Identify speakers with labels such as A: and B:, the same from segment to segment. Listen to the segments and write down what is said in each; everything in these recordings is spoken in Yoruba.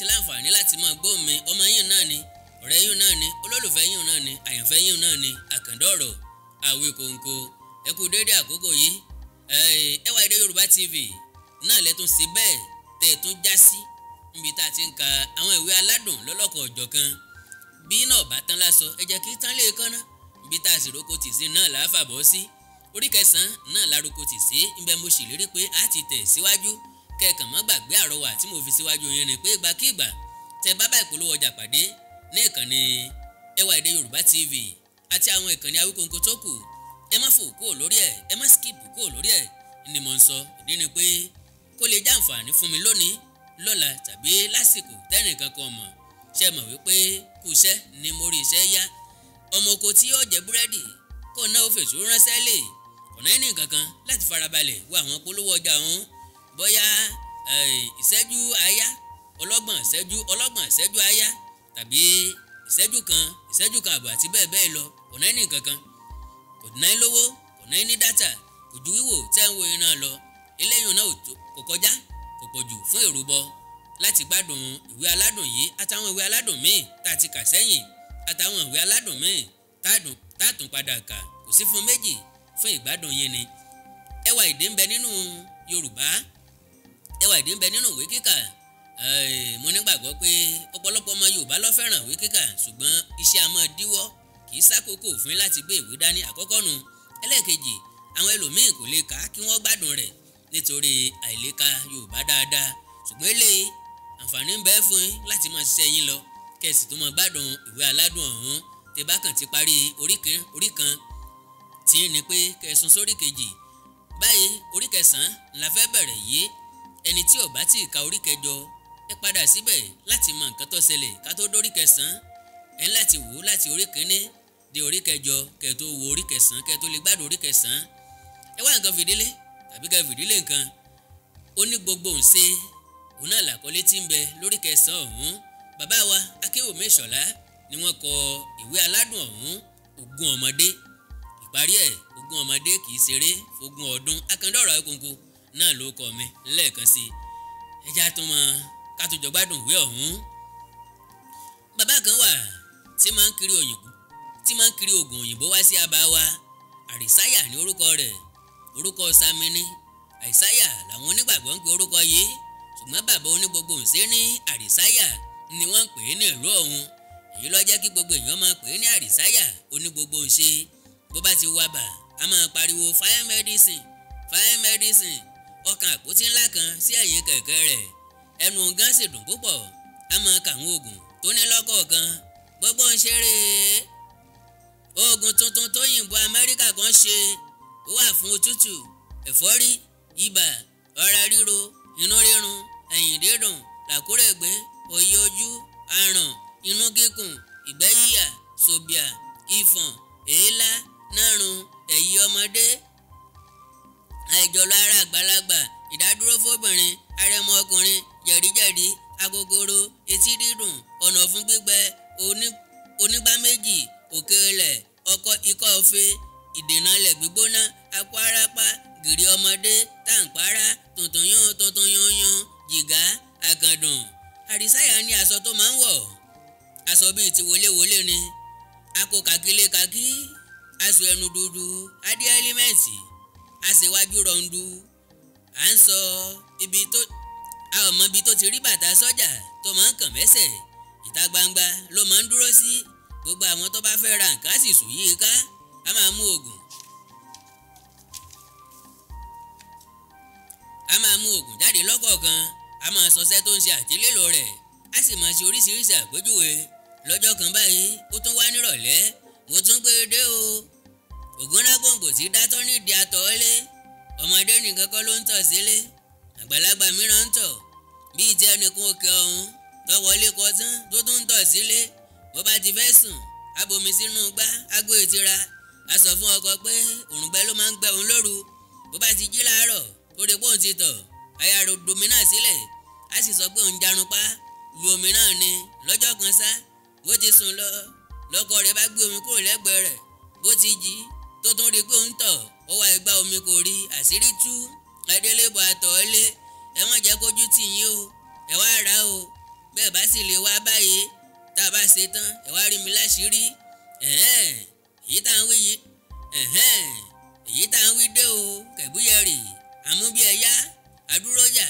A: láǹfààní láti máa gbóhùn mi. Ọmọ yín náà ni, ọ̀rẹ́ yín náà ni, olólùfẹ́ yín náà ni, àyànfẹ́ yín náà ni, Àkàndọ̀rọ̀ Àwíkòǹkò. Ẹ kú déédé àkókò yìí. Ẹwà Èdè Yorùbá TV náà lẹ́tún sí bẹ́ẹ̀ tẹ̀ tún já sí níbi tá a ti ń ka àwọn ìwé aládùn lọ́lọ́kọ̀ ọ̀jọ̀kan. Bí náà bá tán lásọ, ẹ jẹ́ kí tán lè kánná. Ibi tá a sì rókò tì sí náà là á fàbọ̀ sí. Orí kẹsàn-án náà la rókò tì sí. Ibẹ̀ mo ṣèlérí pé a ti tẹ̀ síwájú. Kẹ̀kàn mọ́ gbàgbé àrọwà tí mo fi síwájú yín ni pé ìgbàkígbà tẹ bá bá ìpolówó ọjà pàdé ní ìkànnì Ẹwà Èdè Yorùbá TV àti àwọn ìkànnì Awíkonko tó kù, ẹ má fò kúrò lórí ẹ̀, ẹ má skip kúrò lórí ẹ̀ ni mo ń sọ. Ìdí ni pé kó lè jàǹfààní fún mi lónìí, lọ́la tàbí lásìkò tẹ́nìkan kan mọ̀. Ṣe mọ̀ wípé kùṣẹ́ ni mo rí iṣẹ́ yá. Ọmọ oko tí yóò jẹ búrẹ́dì kó náà ó fèsò ránṣẹ́ lè ọ̀nà ẹni kankan láti farabalẹ̀ wo àwọn polówó ọjà ọ̀hún. Bóyá ìṣẹ́jú àáyá ọlọ́gbọ̀n ìṣẹ́jú, ọlọ́gbọ̀n ìṣẹ́jú àáyá tàbí ìṣẹ́jú kan, ìṣẹ́jú kan àbọ̀ àti bẹ́ẹ̀ bẹ́ẹ̀ lọ. Ọ̀nà ẹni kankan kò ná ní lówó, kò ná ní dátà, kò ju wíwò tẹ́ ń wo iná lọ. Eléyìí náà kò kọjá, kò pọ̀ jù fún èrúbọ láti gbádùn ìwé aládùn yìí àtàwọn ìwé aládùn míì tá a ti kà sẹ́yìn, àtàwọn ìwé aládùn míì tá a tún padà kà. Kò sí fún méjì, fún ìgbádùn yín ni. Ẹwà èdè ń bẹ nínú Yorùbá, ẹwà èdè ń bẹ nínú ìwé kíkà. Mo nígbàgbọ́ pé ọ̀pọ̀lọpọ̀ ọmọ Yorùbá ló fẹ́ràn ìwé kíkà, ṣùgbọ́n iṣẹ́ a máa díwọ́, kì í sákòókò fún yín láti gbé ìwé dání. Àkọ́kọ́ nu. Ẹlẹ́ẹ̀kejì, àwọn ẹlòmíín kò lè kà á kí wọ́n gbádùn rẹ̀ nítorí àìlèka Yorùbá dáadáa. Ṣùgbọ́n eléyìí àǹfààní ń bẹ fún yín láti máa ṣiṣẹ́ yín lọ, kẹ̀sì tó máa gbádùn ìwé aládùn ọ̀hún. Tẹ́ bá kàn ti parí orí kan tí ní pé kẹsùn sórí kejì. Báyìí orí kẹsàn-án la fẹ́ bẹ̀rẹ̀ yìí. Ẹni tí ò bá tí ì ka orí kẹjọ, ẹ padà síbẹ̀ láti mọ nǹkan tó ṣẹlẹ̀ ká tó dórí kẹsàn-án. Ẹ ń láti wò ó láti orí kínní dé orí kẹjọ kẹ́ tó wo orí kẹsàn-án, kẹ́ tó lè gbádùn orí kẹsàn-án. Ẹ wá nǹkan fìdílé tàbí kẹ́ fìdílé nǹkan. Ó ní gbogbo ǹṣe òun náà làkọlé tí ń bẹ lórí kẹsàn-án ọ̀hún. Bàbá wa Akéwòmí Ìṣọ̀lá ni wọ́n kọ ìwé aládùn ọ̀hún, Ogún Ọmọdé. Ìparí ẹ̀, ogún ọmọdé kì í ṣeré fógún ọdún. Àkàndọ̀rọ̀ Awíkonko náà ló kọ mi lẹ́ẹ̀kan sí i. Ẹja tó mọ ká tó jọ gbádùn ìwé ọ̀hún. Bàbá kan wà tí máa ń kiri òyìnbó, tí máa ń kiri oògùn òyìnbó wá sí abá wa. Àrísáyà ní orúkọ rẹ̀, orúkọ Samini. Àìsáyà làwọn onígbàgbọ́ ń pe orúkọ yìí, ṣùgbọ́n bàbá onígbogbo ǹṣe ní Àrísáyà ni wọ́n ń pè é ní ìlú ọ̀hún. Èyí ló jẹ́ kí gbogbo èèyàn máa pè é ní Àrísáyà onígbogbo ǹṣe. Bó bá ti wá bà, a máa pariwo fire medicine, fire medicine. Ọkàn àpótí ńlá kan sí ẹ̀yìn kẹ̀kẹ́ rẹ̀. Ẹnu gan sì dùn púpọ̀. A máa kà àwọn oògùn tó ní lọ́kọ̀ọ̀kan. Gbogbo ń ṣeré. Oògùn tuntun tó yìnbọn Amẹ́ríkà kan ṣe, ó wà fún òtútù, ẹ̀fọ́rí, ibà, ọ̀rá ríro, inú rírun, ẹ̀yìn dídùn, làkúrègbé, òye ojú, aràn, inú kíkùn, ìgbẹ́ yíyà, sòbìà, ìfọ̀n, èélá, nárun, ẹ̀yí ọmọdé, àìjọlọ ara àgbàlagbà, ìdádúró fóbìnrin, arẹmọ ọkùnrin, jẹ̀díjẹ̀dí, agogoro, etí dídùn, ọ̀nà ọ̀fun gbígbẹ, onígbá méjì, òkèlè, ọkọ ikọ́ ọ̀fẹ́, ìdènà ilẹ̀ gbígbóná, akọ arápá, gìrì ọmọdé, tàǹpárá, tuntun yún tuntun yún yún, jìgá, àkàndùn. Àrísáyà ní aṣọ tó máa ń wọ̀. Aṣọ bíi ti wọléwọlé ni. Akọ kàkílé kàkí, aṣọ ẹnu dúdú, adé ẹ́límẹ́ǹtì, aṣèwájú rọ̀ǹdù. À ń sọ ibi tó a ò mọ ibi tó ti rí bàtà sọ́jà tó máa ń kàn mẹ́sẹ̀. Ìta gbangba ló máa ń dúró sí. Gbogbo àwọn tó bá fẹ́ ra nǹkan á sì sùn yìí ká. A máa mú oògùn. A máa mú oògùn jáde lọ́kọ̀ọ̀kan. A máa sọṣẹ́ tó ń ṣe àtìlélò rẹ̀. A sì máa ṣe oríṣiríṣi àpèjúwe. Lọ́jọ́ kan báyìí, ó tún wá nírọ̀lẹ́. Mo tún gbé e dé o. Ògúnnágbòǹgbò tí dátọ́ nídìí atọ́lé. Ọmọdé nìkan kọ́ ló ń tọ̀ sílé. Àgbàlagbà mìíràn ń tọ̀. Bíi ti ẹnìkan òkè ọ̀hún tó wọlé kọ tán tó tún ń tọ̀ sílé. Bó bá ti fẹ́ sùn, á bomi sínú gbá, á gbé ìtira. A sọ fún ọkọ pé òrùngbẹ ló máa ń gbẹ òun lóru. Bó bá ti jí láàárọ̀, tó rí pé òun ti tọ̀, aya rẹ̀ domi náà sílẹ̀. A sì sọ pé òun jarun pa, lu omi náà ni lọ́jọ́ kan sá. Bó ti sùn lọ, lọ́kọ rẹ̀ bá gbé omi kúrò lẹ́gbẹ̀ẹ́ rẹ̀. Bó ti jí, tó tún rí pé òun tọ̀, ó wá igba omi kò rí, àṣírí tú. Adélébọ̀ àtọ̀ọ́lé, ẹ má jẹ́ kójú tì yín o, ẹ wá rà o. Bẹ́ẹ̀ bá sì lè wá báyìí, tá a bá ṣe tán ẹ wá rí mi láṣìírí. Èyí tá à ń wí yìí, èyí tá à ń wí dé o. Kẹ̀búyẹ̀rì àmúbíẹ̀yá adúrójà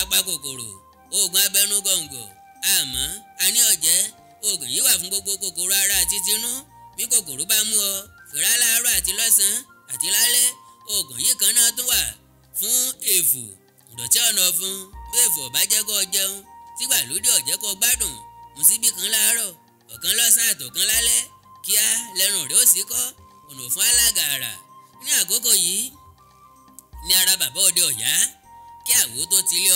A: apakòkòrò oògùn abẹnú gọ̀ǹgọ̀ àmọ́ a ní ọ̀jẹ́. Oògùn yìí wà fún gbogbo kòkòrò ara àti tinú. Bí kòkòrò bá mú ọ, fìrà láàárọ̀ àti lọ́sàn-án àti lálẹ́. Oògùn yìí kan náà tún wà fún èfù, ìdọ̀tí ọ̀nà ọ̀fun. Bí èfù ọ̀bá jẹ́ kó jẹun, tígbà lóde ọ̀jẹ́ kó gbádùn, mú síbí kan láàárọ̀, ọ̀kan lọ́sàn-án àtọ̀kan lálẹ́, kíá lẹ́nu rẹ̀ ó sì kọ́ ọ̀nà fún alágàrà. Ní àkókò yìí ní ara bàbá ọdẹ ọ̀yá, kí àwo tó ti lé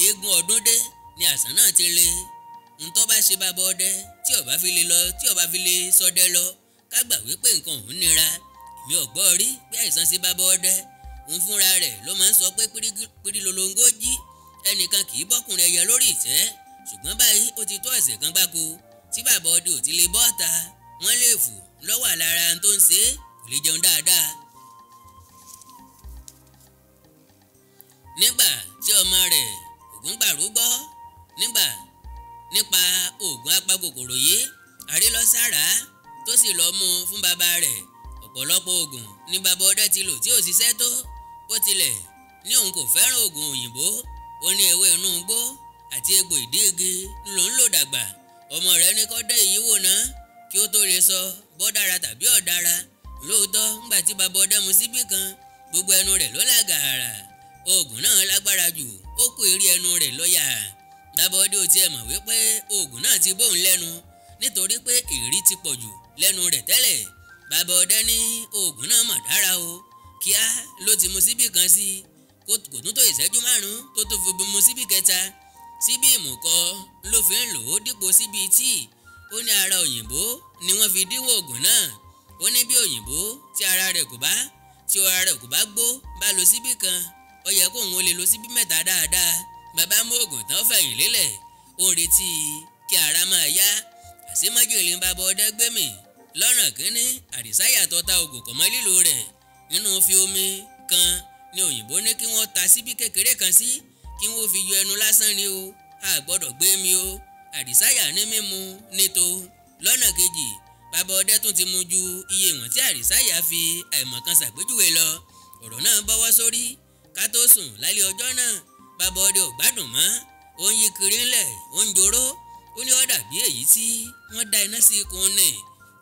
A: eégún ọdún dé ni àṣà náà ti lé. Ntọ́ bá ṣe bàbá ọdẹ tí ó bá fi lè lọ, tí ó bá fi lè sọdẹ lọ, ká gbà wípé nǹkan òun nira. Èmi ò gbọ́ rí pé àìsàn sí bàbá ọdẹ. Òun fúnra rẹ̀ ló máa ń sọ pé pírílolongo jí, ẹnìkan kì í bọ́kùnrin ẹyẹ lórí ìtẹ́. Ṣùgbọ́n báyìí ó ti tó ọ̀sẹ̀ kan gbáko tí bàbá ọdẹ ò ti lè bọ́ ta. Wọ́n lè fò lọ́wọ́ àlára tó ń ṣe é, kò lè jẹun dáadáa. Nígbà tí ọmọ rẹ̀ Ògúngbàrú gbọ́ nígbà nípa oògùn apakòkòrò yìí, àrílọ́sára tó sì lọ mú un fún bàbá rẹ̀. Ọ̀pọ̀lọpọ̀ oògùn ní bàbá ọdẹ ti lò tí ò ṣiṣẹ́ tó. Ó tilẹ̀ ní òun kò fẹ́ràn oògùn òyìnbó. Ó ní ewé inú igbó àti egbò ìdí igi ló ń lò dàgbà. Ọmọ rẹ̀ ní kó dé èyí wò ná kí ó tó lè sọ bó dára tàbí ọ̀dára. Lóòótọ́ ńgbà tí bàbá ọdẹ mu síbí kan, gbogbo ẹnu rẹ̀ ló làgàrà. Oògùn náà lágbára jù, ó kú eré ẹnu rẹ̀ lọ́yà. Bàbá ọdẹ ò tiẹ̀ mọ̀ wípé oògùn náà ti bóun lẹ́nu, nítorí pé èrí ti pọ̀ jù lẹ́nu rẹ̀ tẹ́lẹ̀. Bàbá ọdẹ ní oògùn náà mọ̀ dára o. Kíá ló ti mu síbí kan sí, kò tún tó ìṣẹ́jú márùn-ún tó tún fi mu síbí kẹta. Síbí ìmùkọ ló fi ń lò ó dípò síbí tíì. Ó ní ara òyìnbó ni wọ́n fi díwọ̀ oògùn náà. Ó ní bí òyìnbó tí ara rẹ̀ kò bá tí ara rẹ̀ kò bá gbó bá lo síbí kan, ó yẹ kóun ó lè lo síbí mẹ́ta dáadáa. Bàbá mú oògùn tán fẹ̀yìn lélẹ̀, ó ń retí kí ara máa yá. Àṣemájèlé ń bàbá ọdẹ gbé mì lọ́nà kínní. Àdìsá yàtọ̀ ta oògùn kọ̀ mọ́ lílo rẹ̀. Nínú fi omi kan ni òyìnbó ní kí wọ́n ta síbí kékeré kan sí, kí wọ́n fi yọ ẹnu lásán ni o, a gbọ́dọ̀ gbé mi o. Àdìsá yà ní mímu nítò. Lọ́nà kejì, bàbá ọdẹ tún ti mu ju iye ìwọ̀n tí Àdìsá yà fi àìmọ̀kan ṣàpèjúwe lọ. Ọ̀rọ̀ náà bọ́wọ́ sórí. Ká tó sùn lálẹ́ ọjọ́ náà, bàbá ọdẹ ò gbádùn mọ́. Ó ń yí kiri ńlẹ̀, ó ń joró. Ó ní ó dàbí èyí tí wọ́n dá iná sí ikùn nì.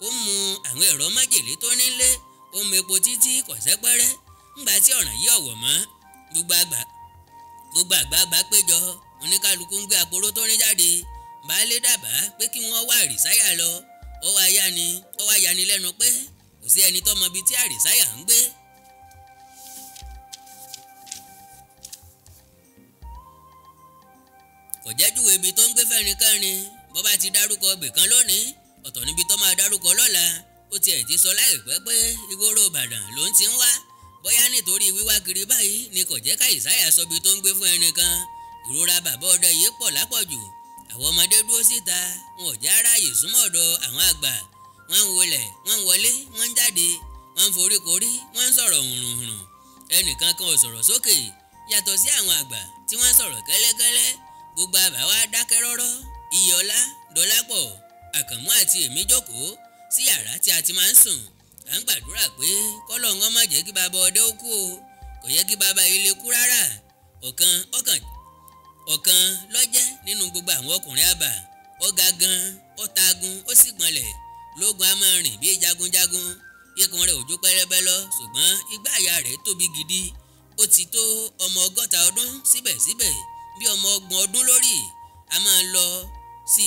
A: Ó mu àwọn ẹ̀rọ májèlé tó nílé, ó mu epo títí kò sẹ́pẹ́rẹ́. Ńgbà tí ọ̀ràn yìí ọ̀wọ̀ mọ́, gbogbo àgbààgbà péjọ, oníkálukú ń gbé àpòró tó ní jáde. Baálé dábàá pé kí wọ́n wá Àrísáyà lọ. Ó wá yani lẹ́nu pé kò sí ẹni tó mọ ibi tí Àrísáyà ń gbé. Kò jẹ́júwe ibi tó ń gbé fẹ́nikẹ́ni. Bó bá ti dárúkọ ibì kan lónìí, ọ̀tọ̀ níbi tó máa dárúkọ lọ́la. Ó tiẹ̀ ti sọ láìpẹ́ pé ìgboro Ìbàdàn ló ń ti ń wá. Bóyá nítorí wíwá kiri báyìí ni kò jẹ́ káyìsáyà sọ ibi tó ń gbé fún ẹnìkan. Ìrora bàbá ọdẹ yìí pọ̀ lápọ̀jù. Àwọn ọmọdé dúró síta, wọn ò já ráàyè súnmọ́ ọ̀dọ̀ àwọn àgbà. Wọ́n ń wọlé, wọ́n ń wọlé, wọ́n ń jáde, wọ́n ń foríkorí, wọ́n ń sọ̀rọ̀ hùrùnhùrùn. Ẹnìkan kan ò sọ̀rọ̀ sókè yàtọ̀ sí àwọn àgbà tí wọ́n ń sọ̀rọ̀ kẹ́lẹ́kẹ́lẹ́. Gbogbo àbá wa dákẹ́ rọ́rọ́. Iyọ̀lá, Dọlápọ̀, Àkànmú àti èmi jókòó sí yàrá tí a ti máa ń sùn. À ń gbàdúrà pé k'Ọlọ́run má jẹ́ kí bàbá ọdẹ ó kú o. Kò yẹ kí bàbá yìí lè kú rárá. Ọ̀kan ló jẹ́ nínú gbogbo àwọn ọkùnrin àbà. Ó ga gan, ó tagun, ó sì gbọ̀nlẹ̀. Lógun a máa rìn bí jagunjagun. Ikùn rẹ̀ ò ju pẹlẹbẹ lọ, ṣùgbọ́n igbá àyà rẹ̀ tóbi gidi. Ó ti tó ọmọ 60 ọdún síbẹ̀síbẹ̀ bí ọmọ 30 ọdún lórí. A máa lọ sí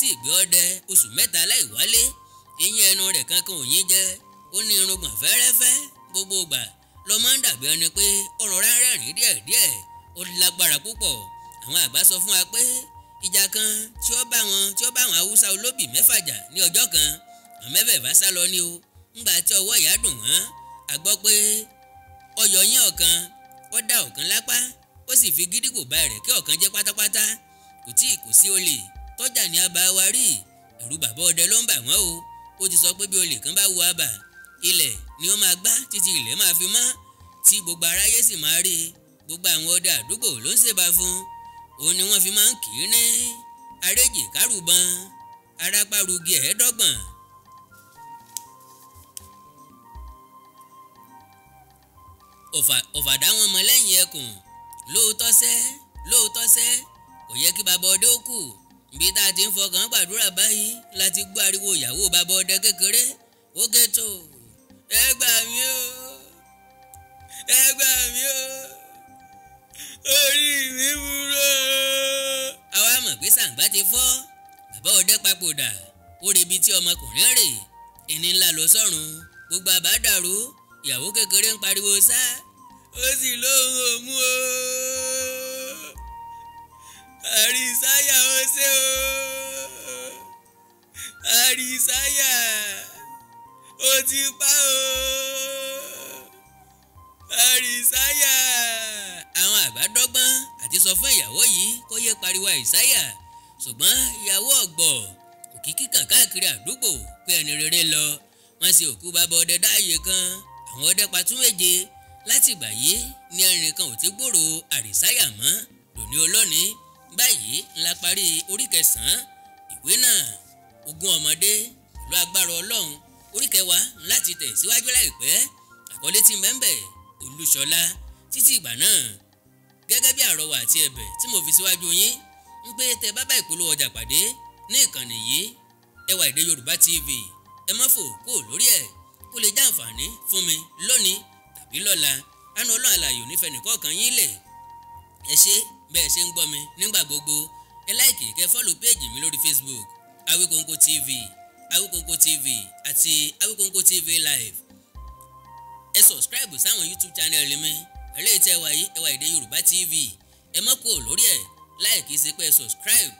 A: ìgbé ọdẹ oṣù 3 láì wálé. Eyín ẹnu rẹ̀ kankan ò yín jẹ. Ó ní irùngbọ̀n fẹ́rẹ́fẹ́. Gbogbo ìgbà ló máa ń dàbí ẹni pé ó rọra rẹ́rìn díẹ̀díẹ̀. Ó lágbára púpọ̀. Àwọn àgbà sọ fún wa pé ìjà kan tí ó bá àwọn Haúsá olóbì 6 jà ní ọjọ́ kan, àwọn mẹ́fẹ̀ẹ̀fà sá lọ ní o. Ńgbà tí ọwọ́ ìyá dùn wọ́n, a gbọ́ pé ó yọ yín ọ̀kan, ó dá ọ̀kan lápá, ó sì fi gídígbò bá rẹ̀ kí ọ̀kan jẹ́ pátápátá. Kò tí kò sí olè tọ́jà ní abà wa rí. Ẹ̀rù bàbá ọdẹ ló ń bà wọ́n o. Ó ti sọ pé bí olè kan bá wo abà, ilẹ̀ ni ó máa gbá títí ilẹ̀ máa fi mọ́, tí gbogbo aráyé sì máa rí. Gbogbo àwọn ọdẹ àdúgbò ló ń ṣèbà fún. Òun ni wọ́n fi máa ń kì í ní Àrèjì kárùbọn arápárugi 25. Ọ̀fàdá wọn mọ lẹ́yìn ẹkùn. Lóòótọ́ sẹ́, lóòótọ́ sẹ́, kò yẹ kí bàbá ọdẹ ó kù. Ibi tá a ti ń fọkàn gbàdúrà báyìí láti gbọ́ ariwo ìyàwó bàbá ọdẹ kékeré. Ó ké tó, ẹ gbà mí o, ẹ gbà mí o, orí mi wúrò. Àwa mọ̀ pé sàǹgbá ti fọ́. Bàbá ọdẹ papòdà, ó rebi tí ọmọkùnrin rè. Ẹni ńlá lọ sọ́run, gbogbo àbá dàrú. Ìyàwó kékeré ń pariwo sá, ó sì lóhùn òmù o. Àrísáyà ó ṣe o, àrísáyà ó ti pa o, àrísáyà. Àwọn àgbà dọ́gbọ́n àti sọ fún ìyàwó yìí kó yé pariwo àìsáyà, ṣùgbọ́n ìyàwó ọ̀gbọ̀ òkìkí kàn káàkiri àdúgbò pé ẹni rere lọ. Wọ́n ṣe òkú bàbá ọdẹ dáàyè kan, àwọn ọdẹ patú méje. Láti ìgbà yìí ni ẹnìkan ò ti gbòòrò àrísáyà mọ́ dòní olónìí. Báyìí ńlá parí orí kẹsàn-án ìwé náà, Ogún Ọmọdé. Pẹ̀lú agbára Ọlọ́run, orí kẹwàá láti tẹ̀ síwájú láìpẹ́. Àkọlé tí mẹ́ńbẹ̀ Olúṣọlá. Títí ìgbà náà, gẹ́gẹ́ bí àrọwà àti ẹ̀bẹ̀ tí mo fi síwájú yín ń pé tẹ bá bá ìpolówó ọjà pàdé ní ìkànnì yìí, Ẹwà Èdè Yorùbá TV, ẹ má fò kó lórí ẹ̀, kó lè já àǹfààní fún mi lónìí tàbí lọ́la. Àánú Ọlọ́run alààyè onífẹ́ nìkọ̀ọ̀kan yín lẹ̀. Ẹ ṣé bẹ́ẹ̀ ṣe ń gbọ́ mi nígbà gbogbo. Ẹ láìkì kẹ́ fọ́lù péèjì mi lórí Facebook, Awikonko TV, Awikonko TV àti Awikonko TV Live. Ẹ subscribe sáwọn YouTube channel mi, eléyìí tẹ́ wà yìí, Ẹwà Èdè Yorùbá TV. Ẹ má kúrò lórí ẹ̀ láìkì sí pé ẹ subscribe.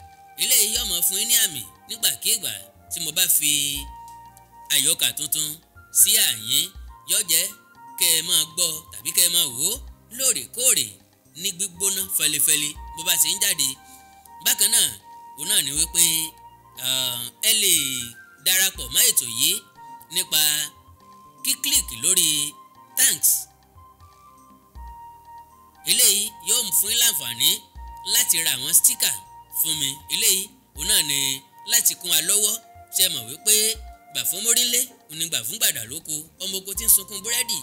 A: Eléyìí yóò máa fún yín ní àmì nígbàkigbà tí mo bá fi àyọkà tuntun sí àyín, yóò jẹ́ kẹ́ ẹ máa gbọ́ tàbí kẹ́ ẹ máa wò ó lóòrèkóòrè ní gbígbóná fẹlifẹli bó bá ti ń jáde. Bákan náà, òun náà ni wípé ẹ lè darapọ̀ mọ́ ètò yìí nípa kíkílìkì lórí thanks. Eléyìí yóò fún yín láǹfààní láti ra àwọn stíkà fún mi. Eléyìí òun náà ni láti kún wa lọ́wọ́. Ṣe mọ̀ wípé gbà fún mórílé òun ni gbà fún gbàdà lóko. Ọmọ oko tí ń sunkún búrẹ́dì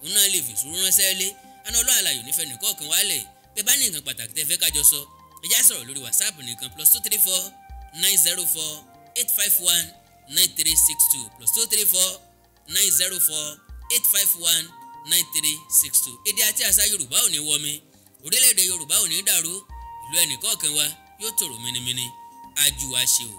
A: òun náà lè fi sùúrù ránṣẹ́ lé. Àná Ọlọ́run alààyè onífẹ́ nìkọ̀ọ̀kan wálẹ̀. Bẹ́ẹ̀ bá ní nǹkan pàtàkì tẹ́ fẹ́ kájọ sọ, ẹ já sọ̀rọ̀ lórí WhatsApp nìkan, +234 904 851 9362, +234 904 851 9362. Èdè àti àṣà Yorùbá ò ní wọmi, orílẹ̀-èdè Yorùbá ò ní dàrú, ìlú ẹnìkọ̀ọ̀kan wa yóò tòrò mínímíní. Ajú wa ṣe o.